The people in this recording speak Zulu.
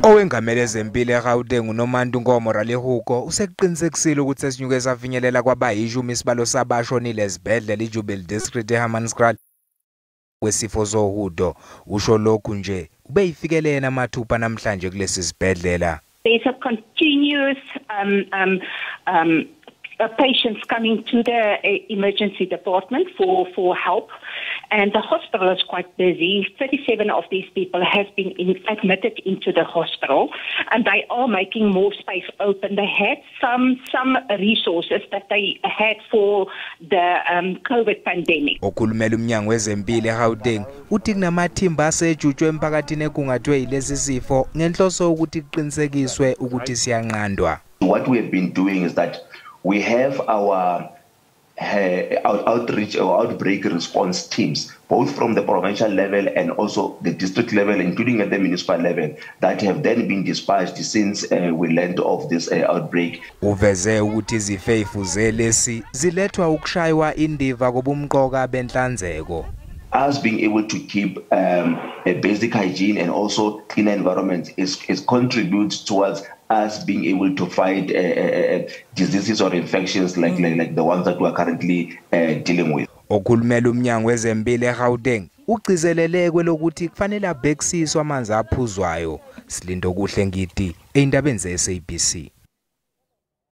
Owengamele ezempilo eGauteng uNomantu Nkomo Ralehoko usekuqinisekisile ukuthi sesinyuke safinyelela kwabayishumi isibalo sabashonile esibhedlela iJubilee District eHammanskraal kwesifo sohudo. Usho lokhu nje ubeyifikele yena mathupha namhlanje kulesi sibhedlela. There's a continuous patients coming to the emergency department for help, and the hospital is quite busy. 37 of these people have been admitted into the hospital, and they are making more space open. They had some resources that they had for the COVID pandemic. Okhulumela umnyango wezempilo eGauteng uthi kunamathimba asejutshwe emphakathini ekungathwe yilesi sifo ngenhloso ukuthi kuqinisekiswe ukuthi siyanqandwa. What we have been doing is that we have our outreach or outbreak response teams, both from the provincial level and also the district level, including at the municipal level, that have then been dispatched since we learned of this outbreak. Uveze ukuthi izifo ezifuze lesi zilethwa ukushaywa indiva kobumqoka benhlanzeko. Us being able to keep a basic hygiene and also clean environment is contributes towards us being able to fight diseases or infections like the ones that we are currently dealing with. Okhulumela umnyango wezempilo eGauteng ugcizelele kwelokuthi kufanele abhekisiswe amanzi aphuzwayo. Silindokuhle Ngidi, ey'ndabeni ze-SABC.